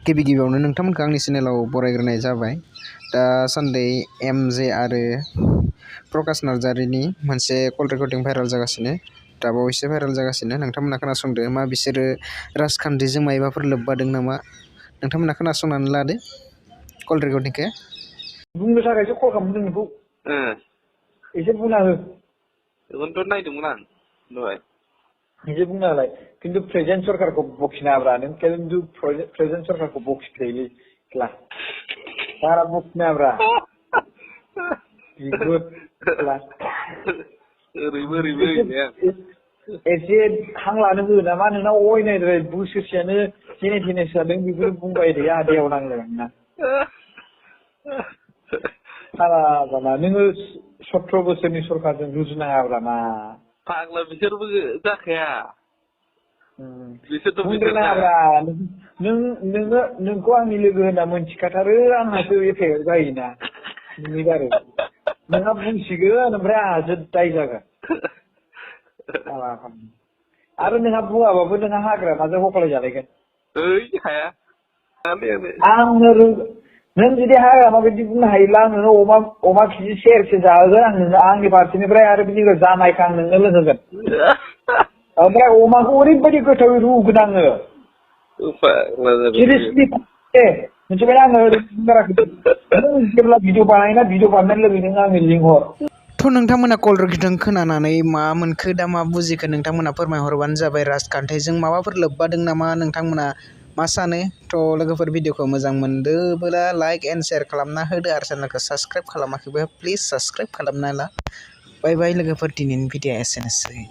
गिबि गिबियावनो नोंथांमोनखौ आंनि चेनेलाव बरायग्रोनाय जाबाय। दासान्दि एमजे आरो प्रकाश नार्जारिनि मोनसे कल रेकर्डिं भाइरेल जागासिनो, दा बावैसो भाइरेल जागासिनो। नोंथांमोना खोनासंदो, मा बिसोरो राजखान्थिजों मायबाफोर लोब्बा दं नामा? नोंथांमोना खोनासंनानै लादो कल रेकर्डिंखौ। बुंनो थाखायसो कल खालामदों नोंखौ। एसे बुंना हो। बेखौनोथ' नायदोंमोन आं दहाय। एसे बुंना होलाय। खिन्थु प्रेजेन्ट सरकारखौ बखिनाङाब्रा, नों खिन्थु प्रेजेन्ट सरकारखौ बखिफ्लायोलै क्ला। बारा बखिनाङाब्रा। बिगुर क्ला। ओरैबो होननाया। एसे हां लानो हो नामा, नोंना अयनायद्राय बोसोरसेयानो जेने थेने जादों बेखौनो बुंबाय थायो आदायाव नांलाय नोंना। फाग्ला नोङो 17 बोसोरनि सरकारजों रुजुनाङाब्रा मा। फाग्ला बिसोरबो जाखाया। बिसोरथ' बुंद्रायनाङाब्रा। नोंखौ आंनि लोगो होनना मोनथिखाथारो, आंहासो एफाइआर जायोना नोंनि बारै। नोंहा बुंसिगोन ओमफ्राय आंहासो दाय जागोन। आरो नोंहा बुङाबाबो नोंहा हाग्रामाजों हख्लाय जालायगोन। ओइ हाया। नों जुदि हाग्रामा बायदि बुंनो हायोब्ला आं नोंनो अमा केजि सेरसे जाहोगोन आं नोंनो आंनि फारसेनिफ्राय, आरो बिनि जानायखौ आं नोंनो लोंहोगोन। ओमफ्राय अमाखौ ओरैबायदि गोथावै रुगोन आङो। सिरियासलि मिथिबाय आङो जेब्ला भिडिअ बानायोना, भिडिअ बानायनाय लोगो नों आंनो लिंहर। थ' नोंथांमोना कल रेकर्डिं खोनानानै मा मोनखो, दा मा बुजिखो नोंथांमोना फोरमायहरबानो जाबाय। राजखान्थिजों माबाफोर लोब्बा दं नामा, नोंथांमोना मा सानो? थ' लोगोफोर भिडिअखौ मोजां मोनदोंब्ला लाइक एन्ड शेयार खालामना होदो, आरो चेनेलखौ साबस्क्राइब खालामाखैबा प्लिज साबस्क्राइब खालामना ला। बाय बाय लोगोफोर, दिनैनि भिडिअआ एसेनोसै।